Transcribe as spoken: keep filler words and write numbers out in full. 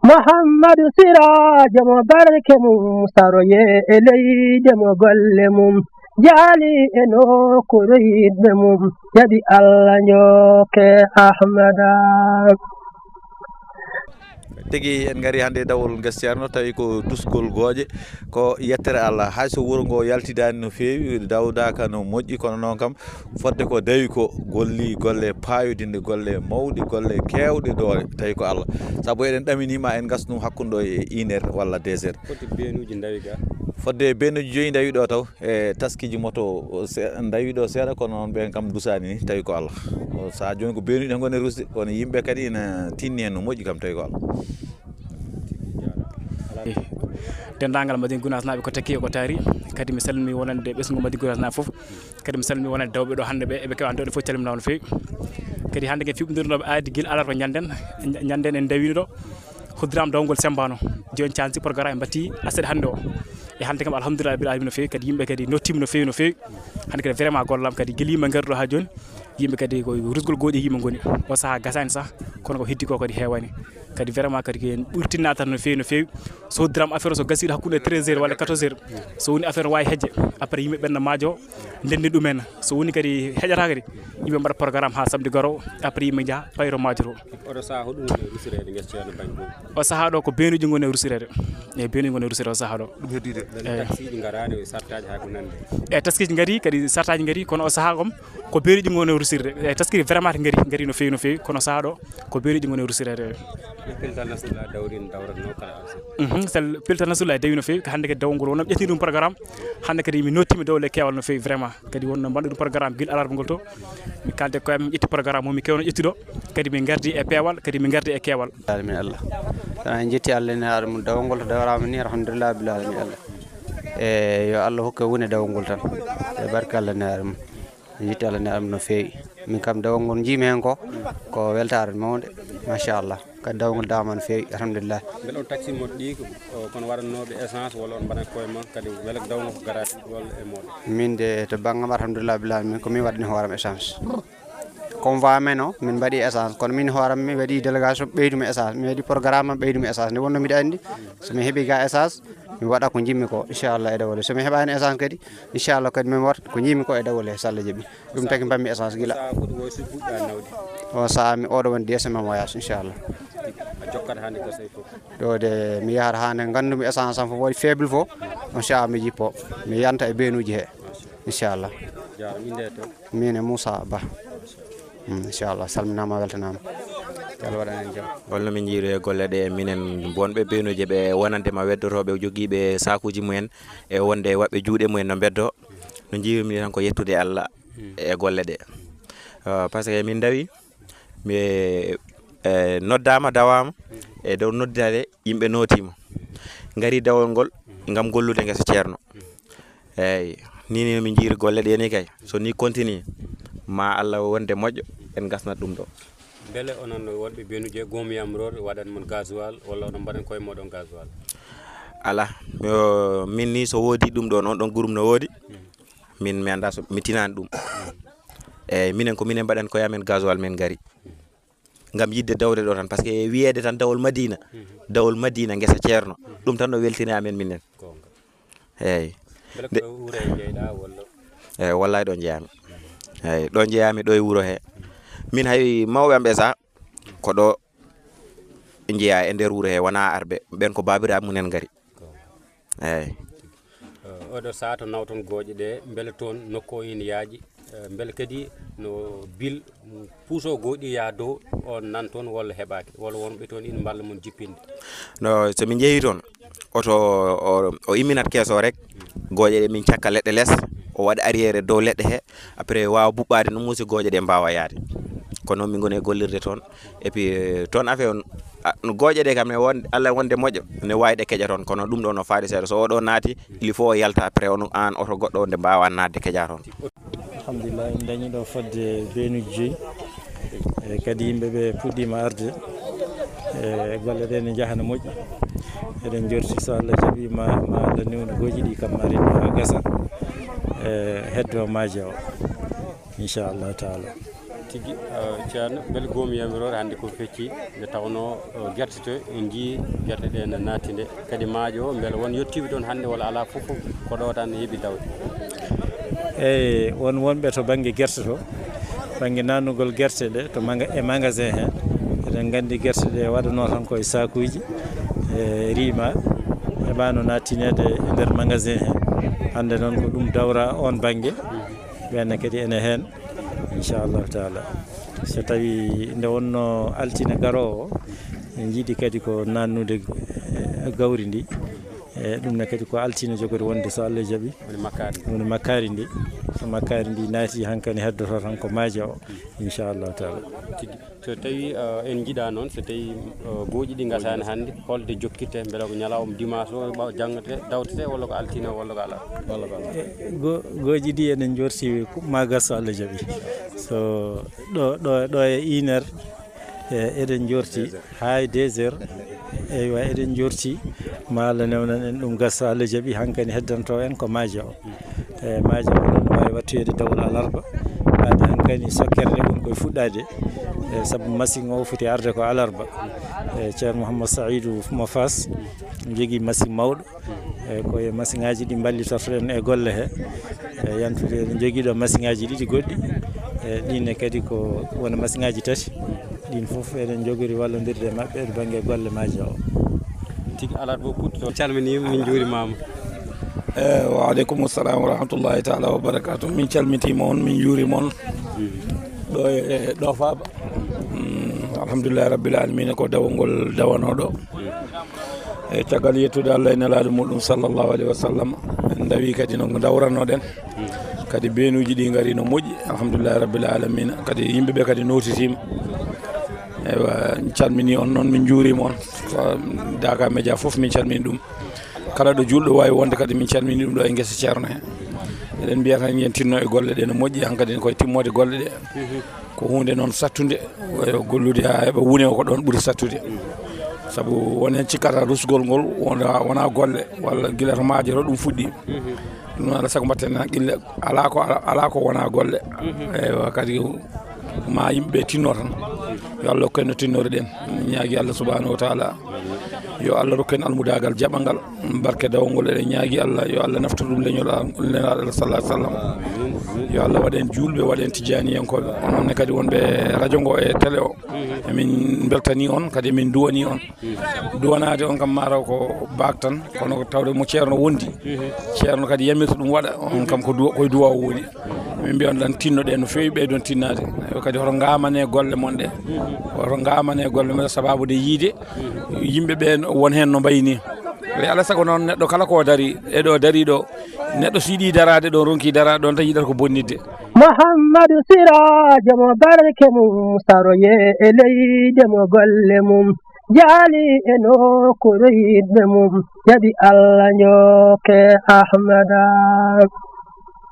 Muhammadu Siraajo mo barke mum saroye e leyde mo golle mum jaali e nokkuure yiɗɓe mum jaɓi Allah njokke Ahmada. Tigi en ngari hannde dawol nges ceerno tawi ko dusgol gooƴe ko yettere Allah hay so wuro ngo yaltidaani no feewi dawdaaka no moƴƴi kono noon kam fodde ko dawi ko golli golle paayodinɗe golle mawɗe golle keewɗe doole tawi ko Allah sabu eɗen ɗaminima en ngasnu hakkunde ɗo e une heure walla deux heures. Fodde beenuji ndawi ga. Fodde beenuji joyi ndawi ɗo taw e taskiji moto ndawi ɗo seeɗa kono noon ɓen kam dusaani ni tawi ko Allah. Saha jooni ko beenuji ɗen goni e rusde kono yimɓe kadi ina tinni hen no moƴƴi kam tawi ko Allah. Denndaangal Madina Gunaas naaɓe ko tekki e ko taari kadi mi salmini wonande ɓesngu Madina Gunaas naaɓe fof kadi mi salmini wonande dawɓe ɗo hannde ɓe eɓe kewa dawɗe fof calminama no feewi kadi hannde ken fiɓɓindirnoɓe aadi gila alarba ñanden ñanden en ndawino ɗo hoddirama dawgol sembano joni cansi programme en batti aset hannde o e hannde kam alhamdulillah bil alamin no feewi kadi yimɓe kadi nottima no feewi no feewi hannde kadi vraiment gollam kadi gila yimɓe ngari ɗo ha joni yimɓe kadi ko rusgol gooƴe yimɓe goni o saaha gasani sah kono ko heddi ko kadi hewani kadi vraiment kadi ko en ɓurtinna tan no feewi no feewi so hoddiram affaire o so gasiɗo hakkude treize heures walla quatorze heures so woni affaire o wawi hejje après yimɓe ɓenna maajo ndenndi ɗumen so woni kadi heƴata kadi yimɓe mbaɗa programme ha samedi garo après yimɓe jaaha payro maajo to oɗo saaha hoɗum woni rusireede nges ceerno bañ ɗum o saaha ɗo ko beenuji goni e rusireede e beenuji goni e rusireede o saaha ɗo ɗum heddiide taxiiji ngaraani sartaaji hay ko nande e taskiiji ngari kadi sartaaji ngari kono o saaha kom ko beenuji goni e rusirde e taskiri vraiment ngari ngari no feewi no feewi kono saaha ɗo ko beenuji goni e rusireede peltal nasrullah dawrin dawratno kala arsa Mhm, sel peltal nasrullah dawi no feewi ko hannde kadi dawol ngol wonno ƴetti ɗum programme hannde kadi mi nottima dawle kewal no feewi vraiment kadi wonno mbaɗɗo ɗum programme gila alarba ngol to mi kalde koye am mi ƴetti programme o mi kewno ƴettuɗo kadi min gardi e peewal kadi min gardi e keewal alamin allah tan en jetti allah ne aɗa mum dawol ngol to dawrama ni alhamdulillah bil alamin allah e yo allah hokke woni dawol ngol tan e barke allah ne aɗa mum en jetti allah ne aɗa mum no feewi min kam dawol ngol jiimi hen ko ko weltare mawde machallah kadi dawgol dama no feewi alhamdulillah beele on taxi moto ɗi kono waɗannooɓe essence walla on mbaɗat koye mon kadi wela dawgo ko garage walla e moɗo min de to banggam alhamdulillah billahi min ko min waɗani hooram essence comme va men o min mbaɗi essence kono min hooram mi waɗi délégation ɓeydumi essence mi waɗi programme am ɓeydumi essence nde wonno mbiɗa anndi somi heeɓi ga essence mi waɗa ko jimmi ko inchallah e dawole somi heeɓani essence kadi inchallah kadi min waɗa ko jimmi ko e dawole so allah jaaɓi ɗum tagi mbaɗmi essence gila o saha mi oɗo woni deuxième voyage inchallah ɗo de mi yahata ha nde gandumi essence am fof waɗi faible fof on saha mi jippo mi yanta e benuji he inchallah min e moussa ba inchallah salminama weltanama yo allah waɗan en jam holno min jiiri e golle ɗe minen bonɓe benuji ɓe wonande ma weddotoɓe jogiiɓe sakuji mumen e wonde waɓɓe juuɗe mumen no beddo no jiirmi tan ko yettude allah e golle ɗe par ce que min dawi mi e noddama dawama e dow nodditade yimɓe notima gari dawol ngol gam gollude guesa ceerno eyyi nini min jiiri golle ɗe ni kay so ni continue ma allah wonde moƴƴo en gasnat ɗum ɗo beele onon wonɓe benuje gomiyam ror waɗan mon gasoil walla oɗon mbaɗan koye moɗon gasoil ala min ni so wodi ɗum ɗon on ɗon groupe no wodi min mi anda so mi tinani ɗum eyyi minen ko minen mbaɗan koye amen gasoil min gari gam yidde dawde ɗo tan par ce que wiyede tan dawol madina dawol madina guesa ceerno ɗum tan no weltini amen minen eyyi eyyi wallay ɗo jeeyami eyyi ɗo jeeyami ɗo e wuuro he min hay mawɓe am ɓe sa ko ɗo jeeya e nder wuuro he wona arɓe ɓen ko babiraɓe mumen gari eyyi oɗo saha to nawton gooƴe ɗe beele toon nokku o ina yaaƴi beele kadi no bil puuso gooƴi yaa dow on nan toon walla heɓaaki walla wonɓe toon ina mballa mon jippinde no so min njehi toon oto o imminat kees o rek gooƴe ɗe min cakka leɗɗe les o waɗa arriére dow leɗɗe he après wawa buɓɓade no muusi gooƴe ɗe mbawa yaade kono min goni e gollirde toon et puis toon affaire on no gooƴe ɗe kam ne won allah wonde moƴƴo ne wawi ɗe keƴa toon kono ɗum ɗo no faade seeɗa so oɗo naati il faut o yalta après on an oto goɗɗo nde mbawa nadde keƴa toon alhamdulillah en dañi ɗo fodde benuji joyi e kadi yimɓe ɓe puɗɗima arde e golle ɗe ne jahana moƴƴi eɗen jorti so allah jaɓi ma ma allah newnu gooji ɗi kam ma rendu ha gasa e heddo maaje o inchallahu taala Ceerno, mbele goomu yamiroore hannde ko fecci, nde tawnoo gerte to en njiyii gerte ɗe no naatti nde, kadi maaje o mbele won yettiiɓe toon hannde walla alaa, fof ko ɗo tan heɓi tawde? Eyi, won wonɓe to bannge gerte to, bannge naatnugol gerte ɗe to maga e magasin hee. Eɗen nganndi gerte ɗe waɗanoo tan koye saakuuji, e riima, heɓaano naattineede e nder magasin hee. Hannde noon ko ɗum dawra oon bannge, ɓenne kadi ene heen, inchallahu taala. So tawi nde wonnoo altine garoowo, en njiɗi kadi ko naatnude gawri ndi. E ɗum ne kadi ko altine jogori wonde so Allah jaɓi. Woni makkaari ndi. Woni makkaari ndi. So makkaari ndi naati hankani heddoto tan ko maaje o, inchallahu taala. Tigi. So tawi en njiɗa noon, so tawi gooƴi ɗi ngasaani hannde, holde jokkite, mbele ko ñalawma dimanche o ɓaw janngate, dawtete, walla ko altine o, walla ko alarba? Gooƴi ɗi eɗen jorti ma gas so Allah jaɓi. So ɗo ɗo ɗo e une heure, e eɗen jorti haa e deux heures. Eywa, eɗen jorti ma Allah newnan en ɗum gas so Allah jaɓi, hankani heddanto en ko maaje o. E maaje o noon waawi wattoyeede dawol alarba, ɓaade hankani sokkere nde woni koye fuɗɗaade. E sabu machine o foti arde ko alarba. E ceerno Mouhammad Saïdou mo Fass jogii machine mawɗo. E ko e machine aji ɗi mballitotoɗen e golle he. E yantude eɗen jogii ɗo machine aji ɗiɗi goɗɗi. E ɗin ne kadi ko wona machine aji tati. Ɗin fof eɗen jogori wallondirde e maɓɓe e bannge golle maaje o. Tigi alarba o kuutoto. Calminiima, min njuurimaama. E wa aleykum salam wa rahmatullahi taala wa barakatuh. Min calmitiima on, min njuuriima on. Ɗo e ɗo faaba. Alhamdulillahi rabbil alamina, ko dawol ngol dawanoo ɗo. E caggal yettude Allah e nelaaɗo muɗum sallallahu alayhi wa sallam, en ndawi kadi no dawrannoɗen. Kadi beenuuji ɗi ngari no moƴƴi, alhamdulillahi rabbil alamina. Kadi yimɓe ɓe kadi nootitiima. Eywa, en calmini on noon, min njuuriima on. Daaka Média fof min calmini ɗum. Kala ɗo juulɗo waawi wonde kadi min calmini ɗum ɗo e ngesa ceerno he. Eɗen mbiya tan yen tinno e golle ɗe no moƴƴi, hankadi koye timmoode golle ɗe. Ko huunde noon sattunde, gollude haa heɓa wune o ko ɗoon ɓuri sattude. Sabu won heen cikkata rusgol ngol wona wona golle walla gila to maaje to ɗum fuɗɗi. Ɗum noon alaa sago mbatten heen haqqille, alaa ko alaa ko wona golle. Eywa, kadi ma yimɓe ɓe tinno tan. Yo Allah hokku en no tinnoruɗen. Ñaagi Allah subhanahu wa taala yo Allah rokku en almudaagal jaɓangal. Barke dawol ngol eɗen ñaagi Allah yo Allah naftu ɗum leñol nelaaɗo Allah sallallahu alaihi wasallam. Yo Allah waɗ en juulɓe, waɗ en tijjaaniyankooɓe. Onon ne kadi wonɓe radio ngo e télé o, emin mbeltanii on, kadi emin nduwanii on. Duwanaade on kam maataw ko baak tan, kono ko tawde mo ceerno wondi, ceerno kadi yamirta ɗum waɗa, on kam ko duwa, koye duwa o woni. Min mbiya on tan tinnoɗen no feewi, ɓeydoɗen tinnaade. Eywa, kadi hoto ngaamane golle mon ɗe. Hoto ngaamane golle mon ɗe, sababude yiide yimɓe ɓe won heen no mbayi ni. E alaa sago noon neɗɗo kala ko darii e ɗo darii ɗo, neɗɗo so yiɗii daraade ɗoon, ronkii daraade ɗoon tan, yiɗata ko bonnitde. Muhammadu Siraajo mo barke mum saroyee e leyde mo golle mum jaali e nokkuure yiɗɓe mum, jaɓi Allah njokke Ahmada.